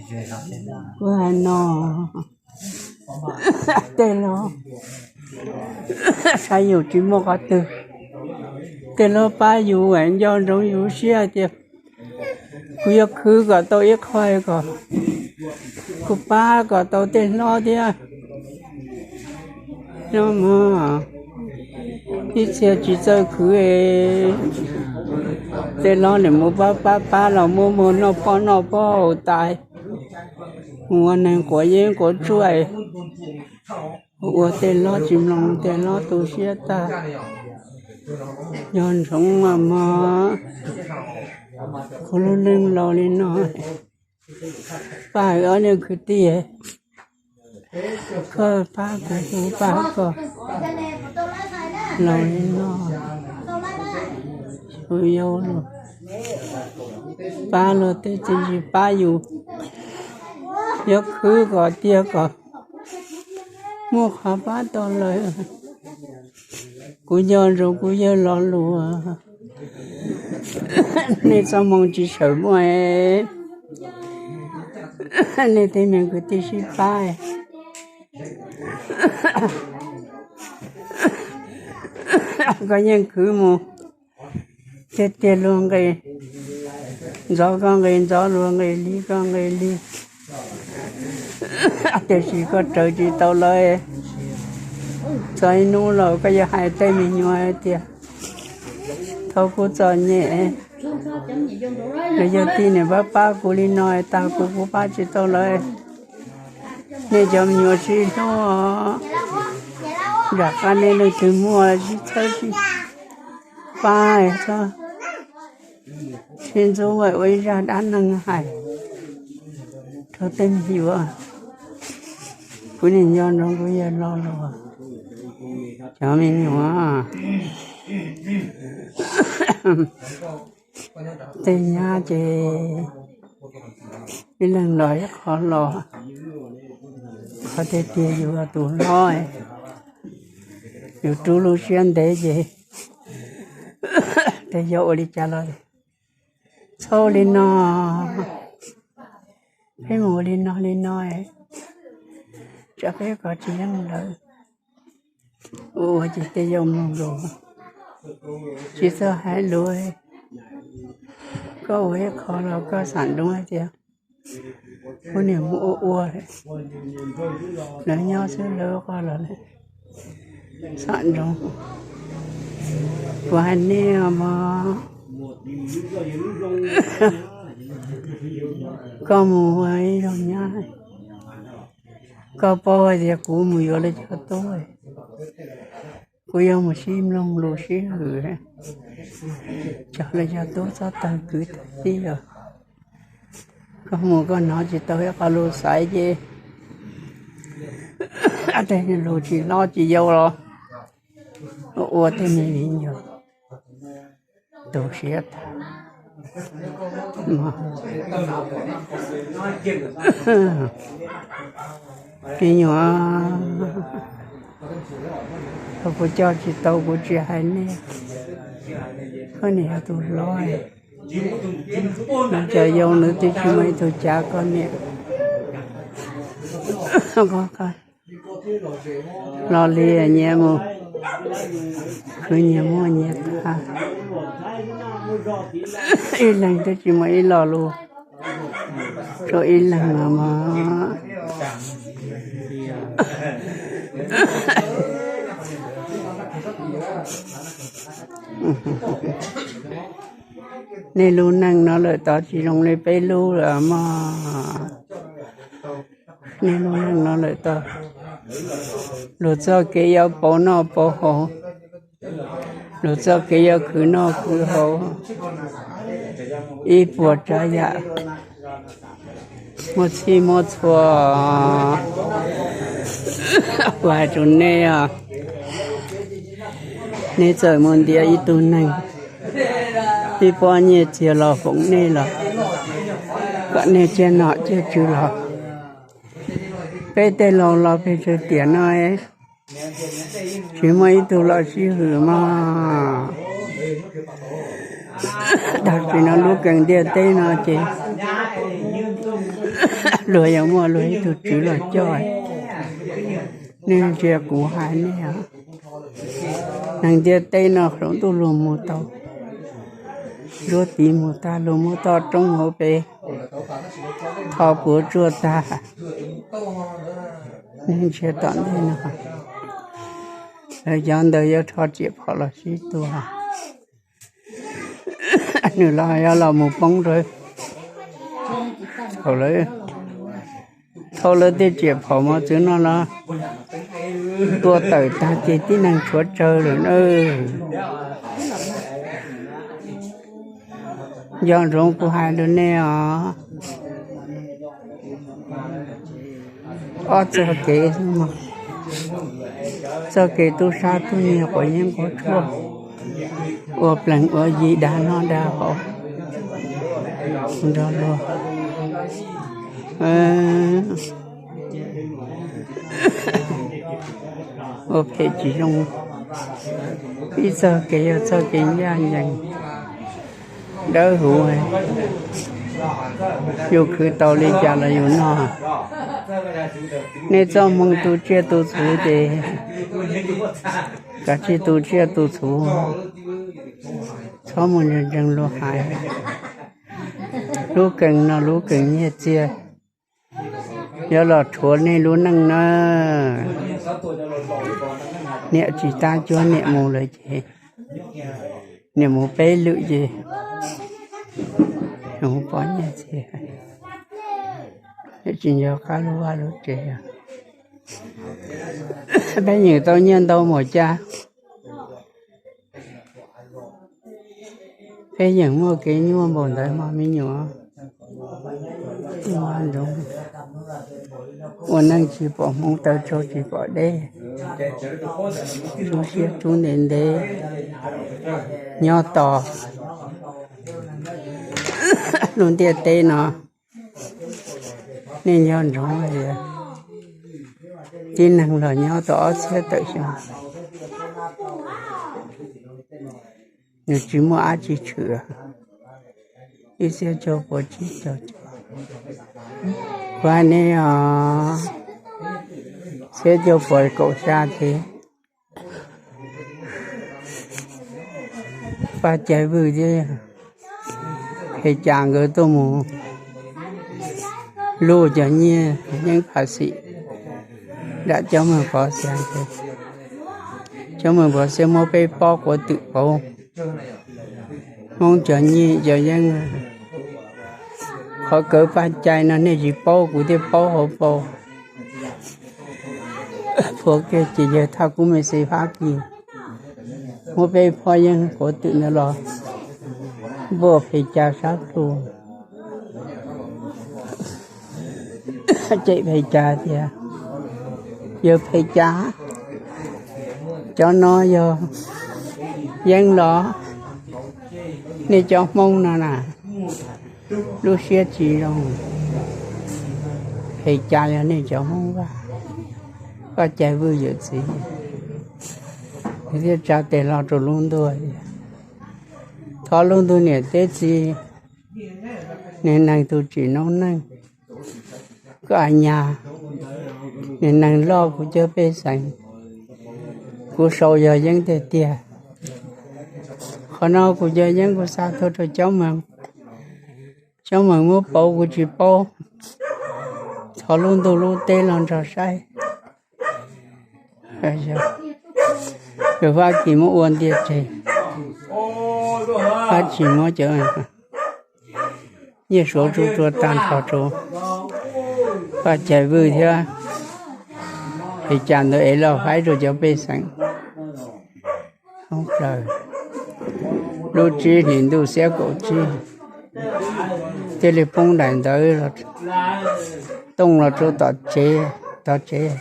Kuv hais no, tej laug saib yus tsis muaj qhov twg, tej laug pab yus, nco ntsoov yus siab tias kuv yuav khwv kom tau ib qho kom kuv pab kom tau tej hlob thiab. No mas ib txhia tsis txawj khwv, tej hlob nim mus pab pab pab los muab muag noj poj noj poj haus tas, mus ua neeg quav yeeb quav tshuaj, ua tej hlob tsis mloog, tej hlob tu siab tag. Nco ntsoov mos mos, kuv lub neej laus li no, pab ob niag kwv tij, koj pab kuv, kuv pab koj, laus li no, kuv yuav luag pab luag tej txiv tsis pab yus, yuav khwv kom tiag kom muaj qhov pab tau lawm. Kuv nco ntsoov kuv yawg lo lus, nej txoj hmoo tsis sawm muaj, nej tej me kwv tij sib pab, koj yeej khwv mus tiag tiag luag nqe, ntxov koj nqe ntxov, luag nqe lig koj nqe lig, tiam sis koj raws tsis tau lawv. Txog ib hnub los koj yuav hais tej me nyuam hais tias, thaum kuv txom nyem, los yog tij niam pab pab kuv li no, tag kuv kuv pab tsis tau lawv. Nej cov me nyuam sib hlub, nram qab nej leej twg muaj sib txhawb sib pab, txhob sib ntxub, ua ib zaj dab neeg hais rau tej me nyuam. Kuv nim nco ntsoov kuv yawg lo lus, cov me nyuam tej nyab ces ib leeg los ib qho los, qhov tiag tiag yus tus hlob, yus rub lub siab ntev ces tej yog ua li cas los txhob li no, peb mus ua li no li no, tsam peb kom tsis yeej lawv. Ua ces tej yog mloog lus, tsis txawj hais lus, koj ua ib qho los koj xam ntsoov hais tias kuv niam mus ua ua, lawv nyob xwb lawv ua qho los xam ntsoov. Kuv hais nej mog, koj mus ua ib zaug nyab, koj paub hais tias kuv mus yuav lawv cov tub, kuv yuav mus sib mloog lus sib hwm, cog lawv cov tub txhob tawg kwv tawg tij os. Koj mus koj hnov tsis tau ib qho lus xaiv ces tej lus tsis hlob tsis yau los ua tej me viv ncaus tu siab tag. Me nyuam, thaum kuv coj tsis tau kuv tsis hais nej, koj niam yog tus hlob, nws cov yau nws twb tsis muaj ib tug cav koj niam. Lo li nyias mus khwv nyias muaj nyias tag, ib leeg twb tsis muaj ib lo lus rau ib leeg los mog. Nej lub neej no lawm tod tsis zoo li peb lub lawm mog. Nej lub neej no lawm tod, luag txoj kev yuav pauv noj pauv haus, luag txoj kev yuav khwv noj khwv haus, ib puas tsav yam, muaj txhij muaj txhua. Kuv hais rau nej os, nej txawm mus ntiav ib tug neeg, ib pob nyiaj txiag los foom nej los, kom nej ciaj nom ciaj tswv los, peb tej laus los pes tsawg tiam no, tsis muaj ib tug los sib hwm mog. Tag kis no lub kees ntiaj teb no ces Luag yeej muaj luag ib tug tswv los coj. Nej ntsia kuv hais nej os, neeg ntiaj teb no hloov ntuj lug mus tau, nruab tiv mus tag, lug muab toj roob hauv pes tho puas tsuaj tag. Nej ntsia tom ntej no, lawv cov ntawd yuav rho riam phom los sib tua. Nws los yog los mus poob rau thaum lawv, thaum lawv tej riam phom mos txwv no los tua tawm tag ces tib neeg tshuav tsawg lawm na. Nco ntsoov kuv hais rau nej os, ob txoj kev, txoj kev tub sab tub nyiag quav yeeb quav tshuaj, ua plees ua yi dag noj dag haus nrog luag ua phem tsis zoo. Ib txoj kev yog txoj kev ncaj ncees dawb huv, yus khwv tau li cas los yus noj. Nej txoj hmoo tu tsiaj tu txhuv ces kav tsij tu tsiaj tu txhuv, txhob mus ntseeg luag hais. Lub kees no lub kees nyiaj txiag yuav los rhuav nej lub neej na. Niam tsis tab cuab niam mus lawm ces niam mus peb lwm ces mus pov nyiaj txiag, niam tsis nco qab lub vaj lub tsev. Peb yeem tau nyiaj ntau npaum cas, peb yeem muaj kev nyuaj npaum ntawd mog me nyuam. Ua neej tsis pom hmoov, taw tsau tsis pom deb, rub siab rub ntev ntev nyob tos lub ntiaj teb no. Nej nco ntsoov tias tib neeg los nyob tau ob txhiab tawm xyoo, nws tsis muaj dab tsi tshwm. Ib txhiab cuaj puas tsib caug, kuv hais nej os, txhiab cuaj puas kaum xya thiab. Paj Cai Vwj thiab Phem Cas nkawd tuaj mus luj cov nyiaj yeeb phas xim nram Cob Meeg Pov Xeeb. Cob Meeg Pov Xeeb muab peb pob quav twm pauv, Hmoob cov nyiaj cov yeeb. Qhov kawg Paj Cai no nej tsis paub, kuv thiaj paub hauv paus. Phua kiag ces yawg Thaj Kub Me Xi Fab Kis muab peb pob yeeb quav twm ntawd los npuaj Phem Cas sab plhu. Cem Phem Cas tias, yawg Phem Cas, cov no yog yeeb los? Nej cov Hmoob no na, lub siab tsis zoo. Phem Cas yog nej cov Hmoob Vaj, Paj Cai Vwj yawm txiv. Nws thiaj tsa tes hlo rau lub ntuj tias, thov lub ntuj niam teb txiv, niag neeg tus tsim noob neej, koj a nyas, niag neeg loj kuv cov pej xeem, kuv sau yog yeeb tiag tiag. Qhov no kuv cov yeeb kuv xa tuaj rau Cob Meeg, Cob Meeg muab pauv kuv tsis paub. Thov lub ntuj lub teb los nrog saib. Yawg Fab Kis muab ua ntiag tseg, Fab Kis muab cov nyiaj suav tsuj tsuag tag nrho rau Paj Cai Vwj thiab Phem Cas ntawd es los faib rau cov pej xeem. Hoob plaws lub tsib hlis ntuj xiab kaum tsib, thiaj li poob daim ntawv tooj los rau tom tsev, tog tsev.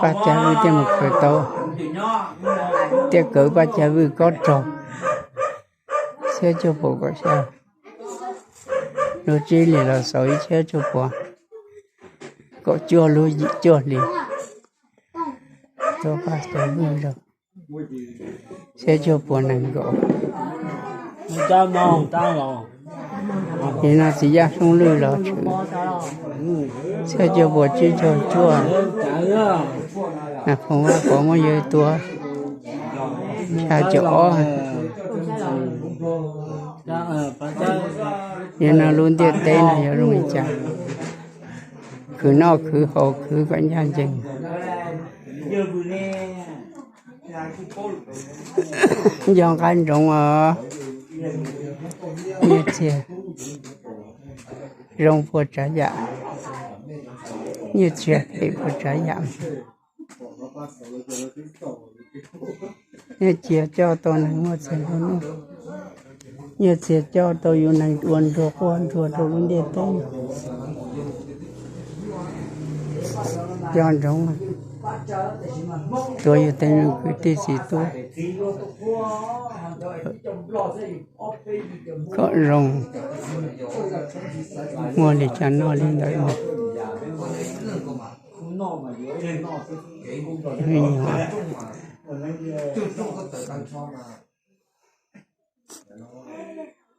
Paj Cai Vwj thiaj mus khaws tau, thiaj kawv Paj Cai Vwj kob raug, xiab cuaj puas kaum xya. Lub tsib hlis los xaus ib txhiab cuaj puas kaum cuaj lub yim cuaj hlis, tuaj Paj Cai Vwj rau xiab cuaj puas nees nkaum. Nim no txiv yaj Soob Lwj los tshwm txhiab cuaj puas tsib caug cuaj, Nas Phoos Vaj Pov muab yawg tua xya caum ob. Yog no lub ntiaj teb no yuav zoo li cas? Khwv noj khwv haus khwv kom ncaj ncees. Nco qab ntsoov os, nyiaj txiag zoo puas tsav yam, nyiaj txiag phem puas tsav yam. Nyiaj txiag coj tau neeg muaj txiag nplua nuj, nyiaj txiag coj tau yus neeg ua nruag quaj nruag rau lub ntiaj teb. Nco ntsoov, tuav yus tej me kwv tij txiv tub kom zoo, muaj li cas noj li ntawd.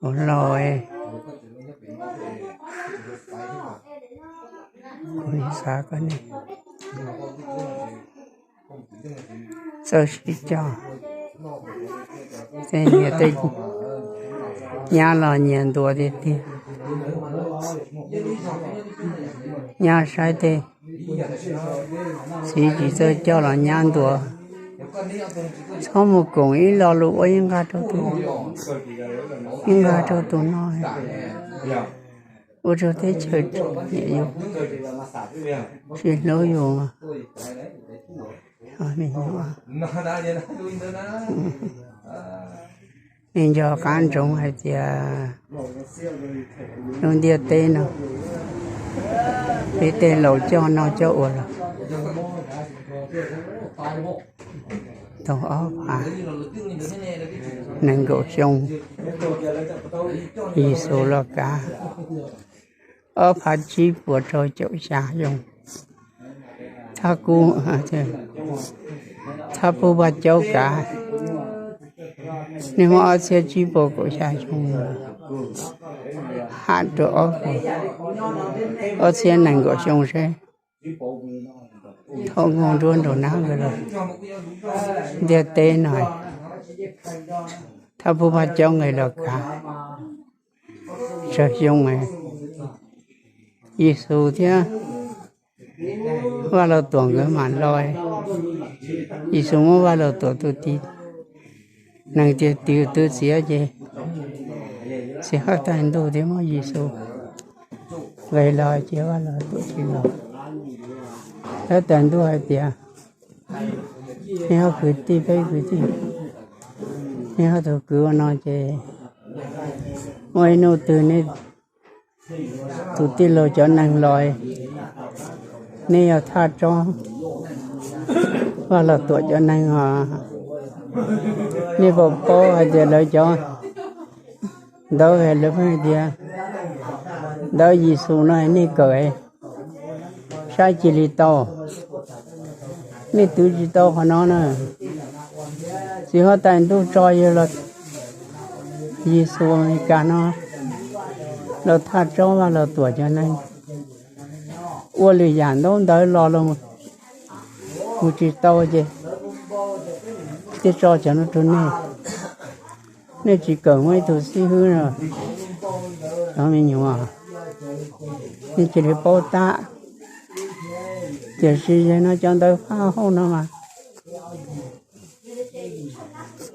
Ua los, kuv xav kom nej txawj sib coj, tej nyias tej nyab los nyias ntuas tiag tiag. Nyab saib tej txiv tsis txawj coj los nyab ntuas. Txhob mus koom ib lo lus ua ib nqa rau tus, ib nqa rau tus no, ua rau teb chaws niam yus tsis hlub yus. Nej nco qab ntsoov hais tias lub ntiaj teb no, peb tej laus coj noj coj ua los tau ob phav nees nkaum xyoo, Yexus los kav ob phav tsib puas rau caum xya xyoo. Thaj Kub, Thaj Pub Vaj Caub kav, nej muab ob txhiab tsib puas kaum xya xyoo ham rau ob puas, ob txhiab nees nkaum xyoo seb thaum nkoog nruab nraum nab nkawd los ntiaj teb no, Thaj Pub Vaj Caub nkawd los kav tsawg xyoo, Yexus thiab Vaj Los Tuam nkawd mam los. Yexus muab Vaj Los Tuam tus tib neeg tiag tis tub txiav ces txiv huab tais ntuj thiab muab Yexus nqis los ces Vaj Los Tuam tsis los. Huab tais ntuj hais tias, nej ho kwv tij peb kwv tij, nej ho tus kwv ua no ces muaj ib hnub twg nej tus tij laug cov neeg los, nej yog thaj tsob Vaj Los Tuam cov neeg os. Nej puas paub hais tias lawv cov ntawd, lawv pheej hais tias ntawd Yexus no nej kawm saib cia li tau. Nej twv tsis tau qhov no na. Txiv huab tais ntuj tso yawg los, Yexus Amelikas no los thaj tsob Vaj Los Tuam cov neeg, ua lwm yam ntaub ntawv los los mus tsis tau ces thiaj tso cov no rau nej. Nej tsis kawm muaj ib tug xib hwb no, cov me nyuam, nej cia li paub tab. Tiam sis yog no cov ntawv faj hauj no mas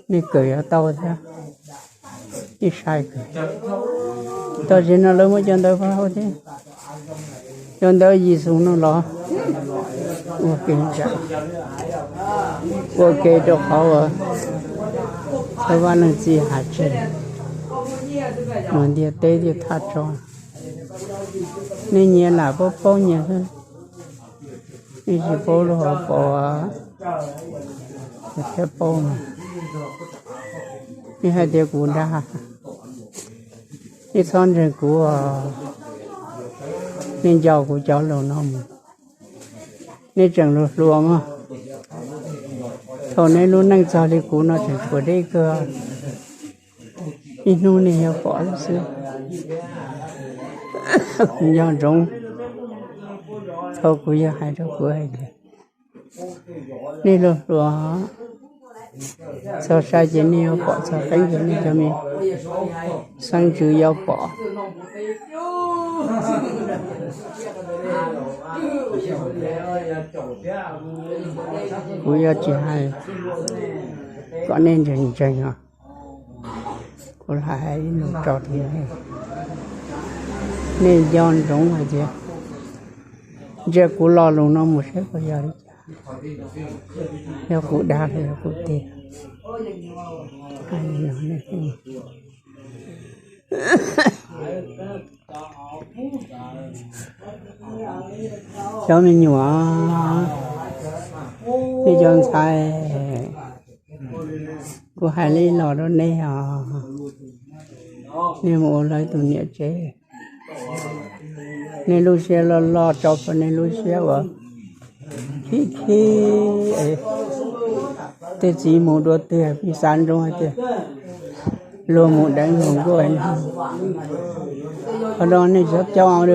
nej kawm yuav tau thiab, nej sai kawm. Tam sim no lawv muab cov ntawv faj hauj thiab, cov ntawv Yexus no los ua ke, ua ke rau qhov uas thawj Vaj Leej Txiv hais tseg, mas ntiaj teb thiaj thaj tso. Nej nyias lam paub paub nyias xwb, nej tsis paub lub hauv paus thiab paub mas. Nej hais tias kuv dag, nej txhob ntseeg kuv, nej nco kuv cov lus no mus, nej tseem luag hluas mog. Thaum nej lub neej txog li kuv no tseem tshuav deb kawg, ib hnub nej yuav pom xwb. Nco ntsoov, thaum kuv yawg hais rau kuv hais tias, nej luag hluas, txog sai ces nej yuav pom, txog qeeb ces nej cov me xeeb ntxwv yuav pom. Kuv yuav tsis hais kom nej ntseeg ntseeg os. Kuv lam hais ib lus rau nej, nej nco ntsoov hais tias, ntsia kuv lo lus no mus saib puas yog li cas, yog kuv dag los yog kuv tiag. Cov me nyuam, nej cov ntxhais, kuv hais li los rau nej os, nej mus ua lawv tus niam tsev, nej lub siab loj loj tso plhuav nej lub siab uas khib khib, tej txiv mus dua twg pheej xav ntsoov hais tias luag mus deev luag nkauj. Qhov no nej txhob coj,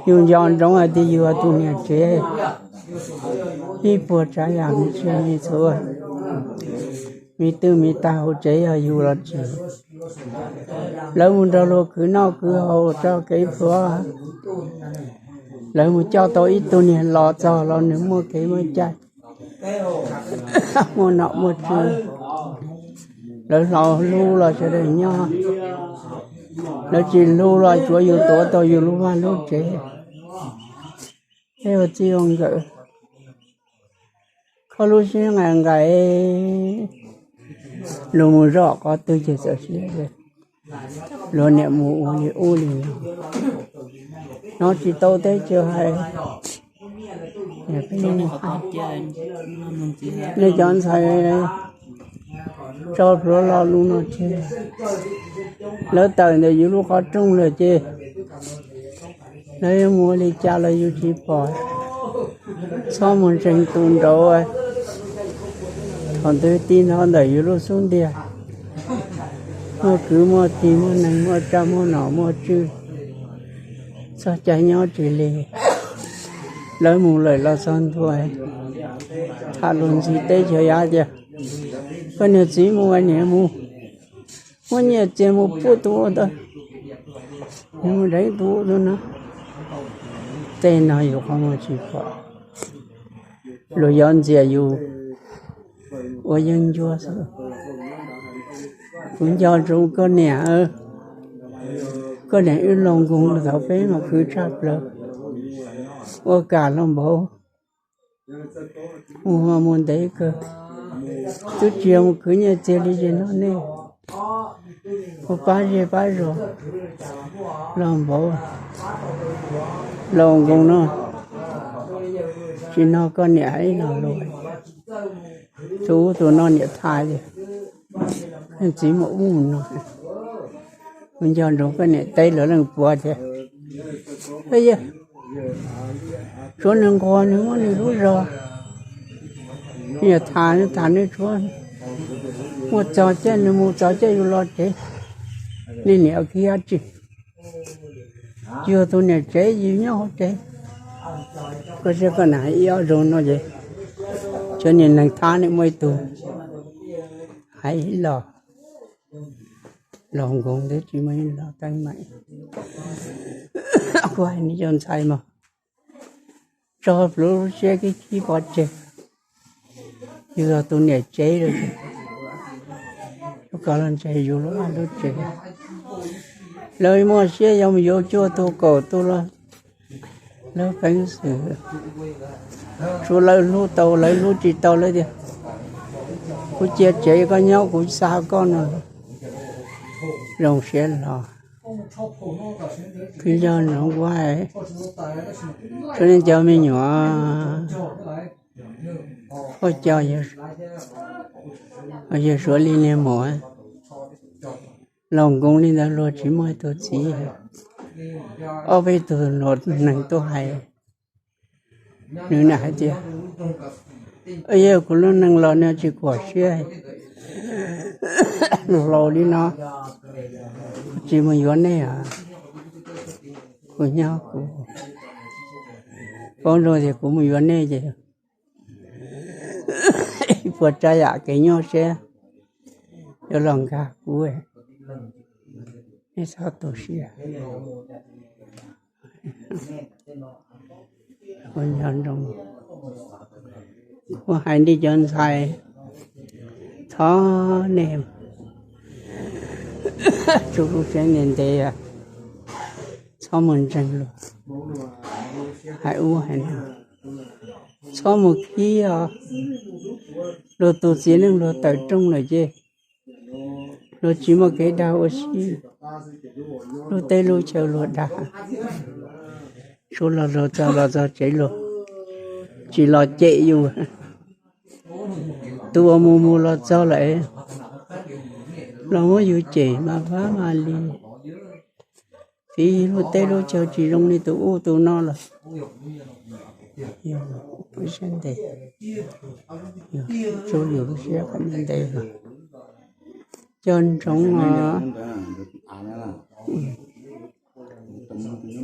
yus nco ntsoov hais tias yus yog tus niam tsev, ib puas tsav yam me tsiaj me txhu, me twj me tag hauv tsev yog yus los tsis, lawv mus nrog luag khwv noj khwv haus tso kev plhuav, lawv mus coj tau ib tug niag los txog los nws muaj kev muaj cai, muaj nom muaj tswv, lawv hlob hlub los sawv daws nyob, lawv tsis hlub los tsuav yus tuav tau yus lub vaj lub tsev. Peb ua txij ua nkawm, kho lub siab nqaim nqaim, luag mus zoj qhov twg ces txawm siab, luag niam mus ua li ub li no, hnov tsis tau teb chaws hais. Nej cov ntxhais tso plhuav lo lus no tseg, lawv tawm ntawm yus lub qhov rooj lawm ces lawv yuav mus ua li cas los yus tsis pom. Txhob mus ntseeg tus nraud, thaum twg tib no ntawm yus lub xub ntiag, muaj kwv muaj tij muaj neeg muaj tsaj muaj nom muaj tswj, txog caij nyob tsis li, lawv mus lawm los txog ntua, tham lus ntxhi teb chaws yav tias, koj niag txiv mus ua niam mus, muab nyiaj txiag mus pub tus ub ntawd, nws mus deev tus ub tus no. Tej no yus qhov muag tsis pom, luag yuav ntxias yus ua yeeb ncuab xwb. Kuv nco ntsoov koj niam, koj niam wb laus nkoos los thaum peb mas khwv tshaj plaws, ua kam los npaum, mus mus ntev kawg, twb tsis yog mus khwv nyiaj txiag li ces no nej ua pab zej pab zos los npaum, laus nkoos no, tsis no koj niam hais ib lo lus, tus ub tus no niam tham tias, txiv muaj ub no, kuv nco ntsoov koj niam teb lawv leej puav tias, yog tshuav nws nquag nws muab nws lub zog, nws tham nws tham nws tshuav, muaj txog caij nws mus txog caij yus los tsev, nej niam ua kiag dab tsi? Yus tus niam tsev yus nyob hauv tsev, koj siab koj niam hais ib ob zaug no ces cov niag neeg thab nws muaj ib tug hais ib lo, laus nkoos twb tsis muaj ib lo teeb meem. Kuv hais nej cov ntxhais mas tso plhuav lub siab khib khib pov tseg, yus yog tus niam tsev lawm, kom los ntseeg yus lub vaj lub tsev. Lawv muaj siab yuav mus yuav cuaj tug kaum tug los lawv peev xwm, tsuav lawv hlub tau lawv hlub tsis tau lawv tias, kuv cia tsev koj nyob kuv xa koj no, zoo siab los. Kuv nco ntsoov kuv hais rau nej cov me nyuam, ua cov yawg Suav li niag maum, laus nkoos li ntawd luag tsis muaj ib tug txiv, ob peb tug luag neeg tuaj hais, nws niam hais tias, yog kuv lub neej los nws tsis kuam siab, laus li no, kuv tsis mus yuav nej os. Kuv nyob kuv paub zoo tias kuv mus yuav nej ces puas tsav yam kev nyuaj siab yuav los nkag kuv, nej txhob tu siab. Kuv nco ntsoov, kuv hais li cov ntxhais, thov nej tsuas lub siab ntev ntev, txhob mus ntseeg luag hais ub hais no, txhob mus khib os. Luag tus txiv neej luag tawm rooj lawm ces luag tsis muaj kev dag ua si, lub teb lub chaw luag dag. Suav los luag txog los txog tsev luag tsis los cem yus, tus uas mus mus los txog lawm los muab yus cem mas vab mas li, fiv lub teb lub chaw tsis zoo li tus ub tus no los, siab ntev, tsuas yus lub siab kom ntev ntev los nco ntsoov os.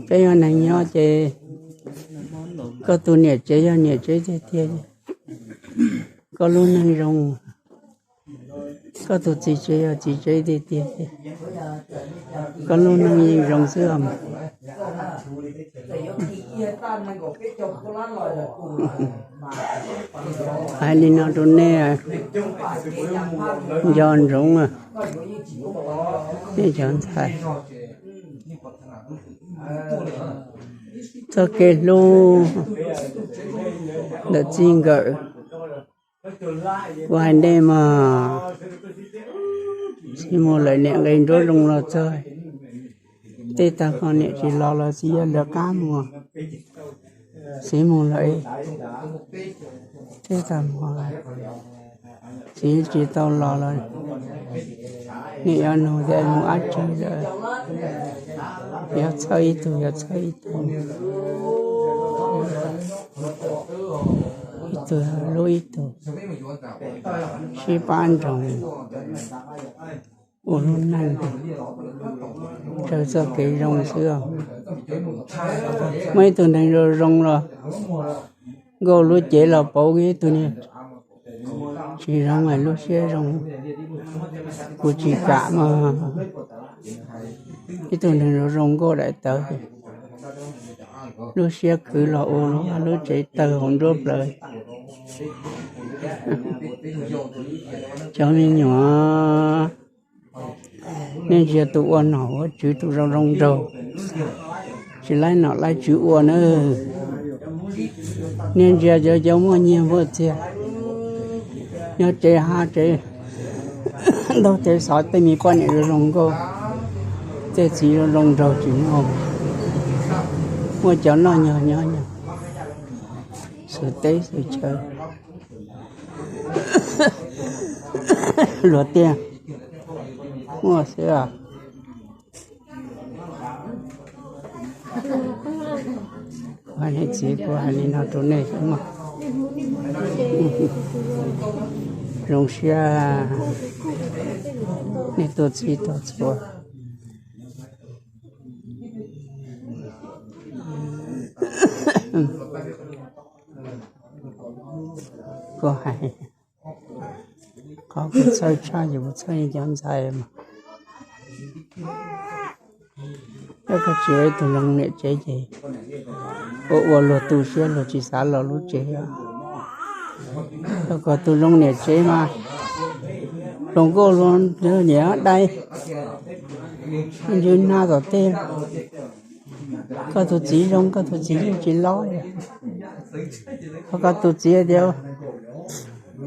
Peb yog neeg nyob ces koj tus niam tsev yog niam tsev tiag tiag, koj lub neej zoo. Koj tus txiv tsev yog txiv tsev tiag tiag ces koj lub neej yeej zoo xwb os. Hais li no rau nej, nco ntsoov, nej cov ntxhais, txoj kev hlub ntawm txij nkawm, kuv hais nej mas, txiv mus lawm niam nqe nruab zoo los txog, tej tag hmo niam tsis los los txiv yuav lawv qab mus. Txiv mus lawm, tej tag hmo txiv tsis tau los los niam yuav nug tias mus dab tsi lawm, yuav txhawj ib tug yuav txhawj ib tug, ib tug hlub ib tug, sib pab nroog ua lub neej raws txoj kev zoo xwb. Muaj ib tug neeg zoo zoo los nkauj lub cev los pauv ib tug niag tsis zoo, lub siab zoo, kuv tsis kam mas. Ib tug neeg zoo zoo nkauj daim tawv, lub siab khwv los ua lub tsev tawg hauv nruab plawv. Cov me nyuam, nej ntsia tus ua nom ua tswv tus zoo zoo nraug, tsis laib nom laib tswv ua na. Nej ntsia cov cov muaj nyiaj muaj txiag, nyob tsev hav tsev ntaug tsev xov, tej me poj niam zoo zoo nkauj, tej txiv zoo zoo nraug tsis muaj, muaj cov noj nyog nyob nyog xwm teb xwm chaw. Luag tiag, muaj xwb os. Kuv hais nej txiv, kuv hais li no rau nej xwb mas. Zoo siab nej tuaj txhij tuaj txhua. Kuv hais, qhov kuv txhawj tshaj yus kuv txhawj cov ntxhais mas, yog koj tsis ua ib tug zoo niam tsev ces ua ua luag tu siab luag tsis xav los lub tsev. Yog kom tus zoo niam tsev mas hluas nkauj hluas nraug niam dai, ntsws nag tom tej. Koj tus txiv zoo, koj tus txiv yeej tsis lob li. Ho koj tus txiv tias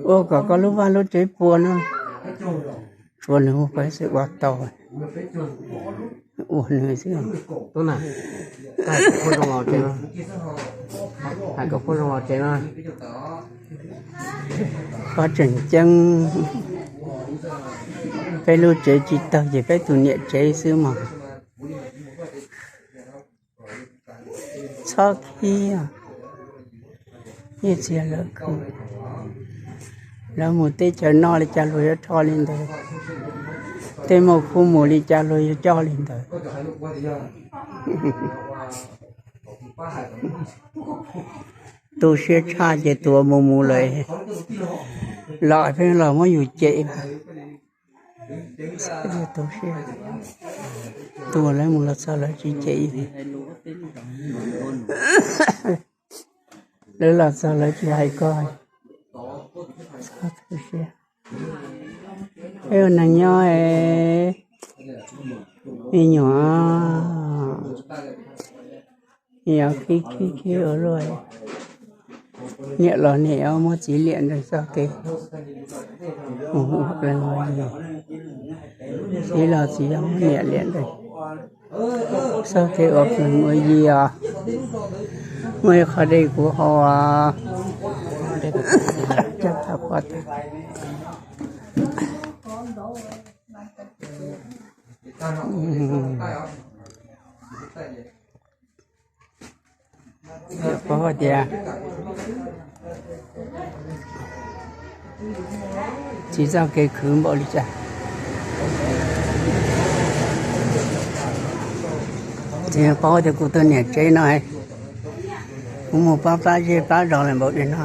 ua kom koj lub vaj lub tsev puas no, tsuav nws ua pab xwb ua tau, ua nws xwb. Tub na, hais kom phooj ywg los tsev no, hais kom phooj ywg los tsev no. Qhov tseem ceeb, peb lub tsev tsis tawg ces peb tus niam tsev xwb mas. Txhob khib, nyiaj txiag lawv khwv, lawv mus teb chaws noj li cas luag yuav rho li ntawd, tej muaj khub mus li cas luag yuav coj li ntawd. Tu siab tshaj ces tuag mus mus lawm, los pheej los muab yus cem. Tu siab, tuag lawv mus los txog lawv tsis cem, lawv los txog lawv tsis hais koj, txhob tu siab. Peb ua neeg nyob, me nyuam, me nyuam khib khib khib ua luaj. Niam los niam muab txiv liam nrog txoj kev, mus ua plees ua yi, txiv los txiv muab niam liam nrog txoj kev ua plees ua yi os. Muaj ib qho dej kuv haus os. Coj pab pov tas. Paub tias txiv txoj kev khwv npaum li cas. Txiv paub tias kuv tus niam tsev no, kuv mus pab plab zej plab zos lawm npaum li no,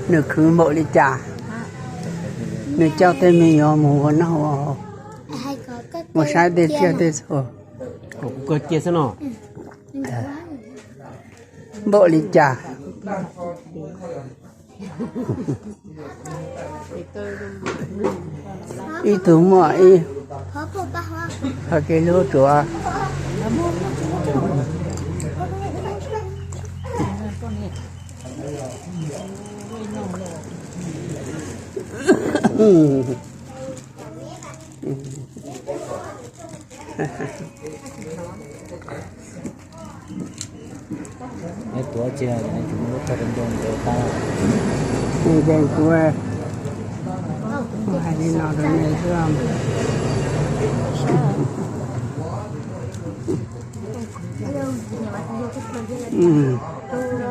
nws khwv npaum li cas, nws coj tej me nyuam mus ua noj ua haus, mus saib tej tsiaj tej txhu npaum li cas. Ib tug muaj ib qho kev hlub tsuav. Tuav tsis, tsis muaj lub tog rau ncoo ntawd tau. Ces kuv hais li no rau nej xwb.